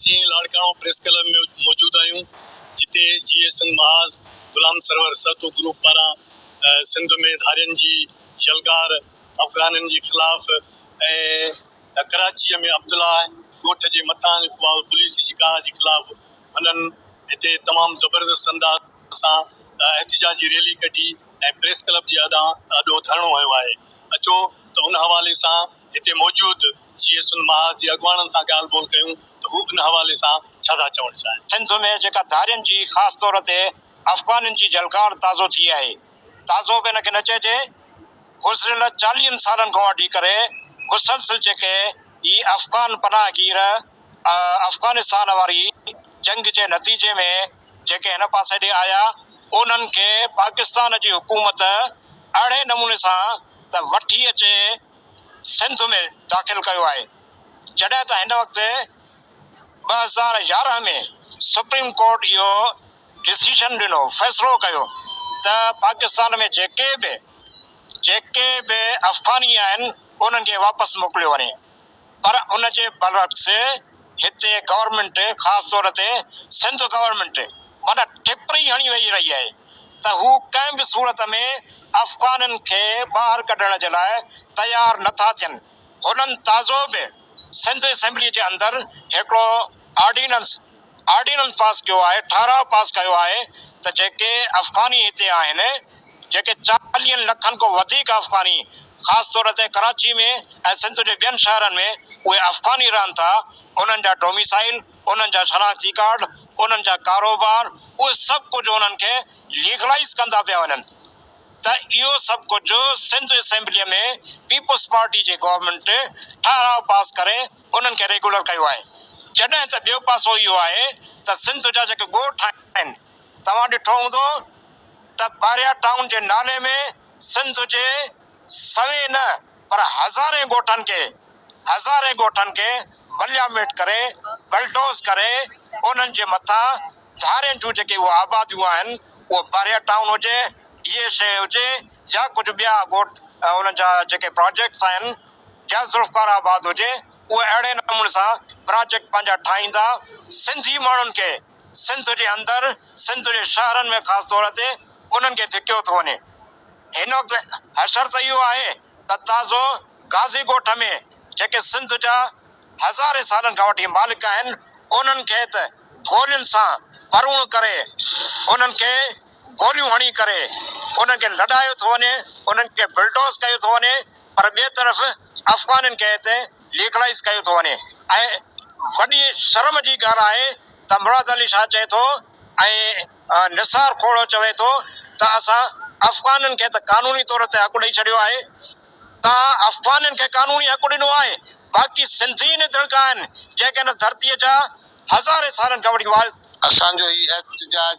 اسين Larkana press club ۾ موجود آهيون جتي جي ايس اين محاذ غلام سرور سهتو گروپ پاران سنڌ ۾ ڌارين جي يلغار افغانين جي خلاف ۽ ڪراچيء ۾ عبدالله ڳوٺ جي مٿان جيڪو آهي پوليس جي ڪاهه جي خلاف هنن هتي تمام زبردست انداز سان احتجاجي ريلي ڪڍي ۽ پريس ڪلب جي آڏو ڌرڻو هنيو آهي اچو ته ان حوالي سان هتي موجود جي ايس اين محاذ جي اڳواڻن سان ڳالهه ٻولهه ڪيون ته هو ان حوالي سان ڇا ٿا چوڻ چاهين. سنڌ ۾ جيڪا ڌارين جي خاص طور تي افغانين جي جلغار تازو ٿي آهي، تازو به ان کي نه چئجي، گذريل چاليهن سالن کان وٺي ڪري مسلسل جيڪي هي افغان پناهگير افغانستان واري جنگ جي نتيجي ۾ جيڪي هن پاسي ڏي آيا انهن کي پاڪستان جي حڪومت اهڙي نموني سان ته وٺي اچي سنڌ ۾ داخل ڪيو آهي جڏهن ته هن وقت 2011 ۾ سپريم ڪورٽ اهو ڊسيشن ڏنو فيصلو ڪيو ته پاڪستان ۾ جيڪي به جيڪي به افغاني آهن انهن کي واپس موڪليو وڃي پر ان جي برعڪس هتي گورنمينٽ خاص طور تي سنڌ گورنمينٽ معنيٰ ٺپري هڻي ويهي رهي آهي ته هو ڪنهن به صورت ۾ افغانين کي ٻاهر ڪڍڻ جي لاء تيار نه ٿا ٿين. هنن تازو به سنڌ اسيمبلي جي اندر هڪڙو آرڊيننس آرڊيننس پاس ڪيو آهي، ٺهراء پاس ڪيو آهي ته جيڪي افغاني هتي آهن، جيڪي چاليهن لکن کان وڌيڪ افغاني خاص طور تي ڪراچي ۾ ۽ سنڌ جي ٻين شهرن ۾ اهي افغاني رهن ٿا، انهن جا ڊوميسائيل، انهن جا شناختي ڪارڊ، انهن جا ڪاروبار، اهي سڀ ڪجهه انهن کي ليگلائيز ڪندا پيا وڃن ته اهو سڀ ڪجهه سنڌ اسيمبليء ۾ پيپلز پارٽي جي گورنمينٽ ٺهراء پاس ڪري انهن کي ريگولر ڪيو آهي. جڏهن ته ٻيو پاسو اهو آهي ته سنڌ جا جيڪي ڳوٺ آهن، توهان ڏٺو هوندو ته بحريا ٽائون جي نالي ۾ سنڌ جي سوين نه پر هزارين ڳوٺن کي هزارين ڳوٺن کي ملياميٽ ڪري بلڊوز ڪري انهن جي مٿان ڌارين جون جيڪي اهي آباديون آهن اهو بحريا ٽائون هجي ڊي ايس اي هجي يا ڪجهه ٻيا ڳوٺ انهن جا جيڪي پراجيڪٽس آهن يا ذوالفقار آباد هجي اهي اهڙي نموني سان پراجيڪٽ پنهنجا ٺاهيندا سنڌي ماڻهن کي سنڌ جي اندر سنڌ جي شهرن ۾ خاص طور تي انهن کي ڌڪيو ٿو وڃي. هن وقت حشر ته اهو آهي ته تازو غازي ڳوٺ ۾ جيڪي سنڌ جا هزارين سالن کان وٺي مالڪ آهن انهن کي ته گولين سان پروڻ ڪري انهن کي گوليون هڻي ڪري انهن کي لڏايو ٿو وڃي انهن کي بلڊوز ڪيو ٿو وڃي پر ٻئي طرف افغانين کي هتي ليگلائيز ڪيو ٿو وڃي ۽ وڏي شرم جي ڳالهه آهي ته مراد علي شاهه چئي ٿو ۽ نثار کوڙو چوي ٿو ته اسان افغانين کي ته قانوني طور تي حق ڏئي ڇڏيو آهي توهان افغانين کي قانوني حق ڏنو آهي باقي سنڌي نڌڻڪا آهن جيڪي هن ڌرتي جا هزارين سالن کان وٺي وارث اسان جو هي احتجاج.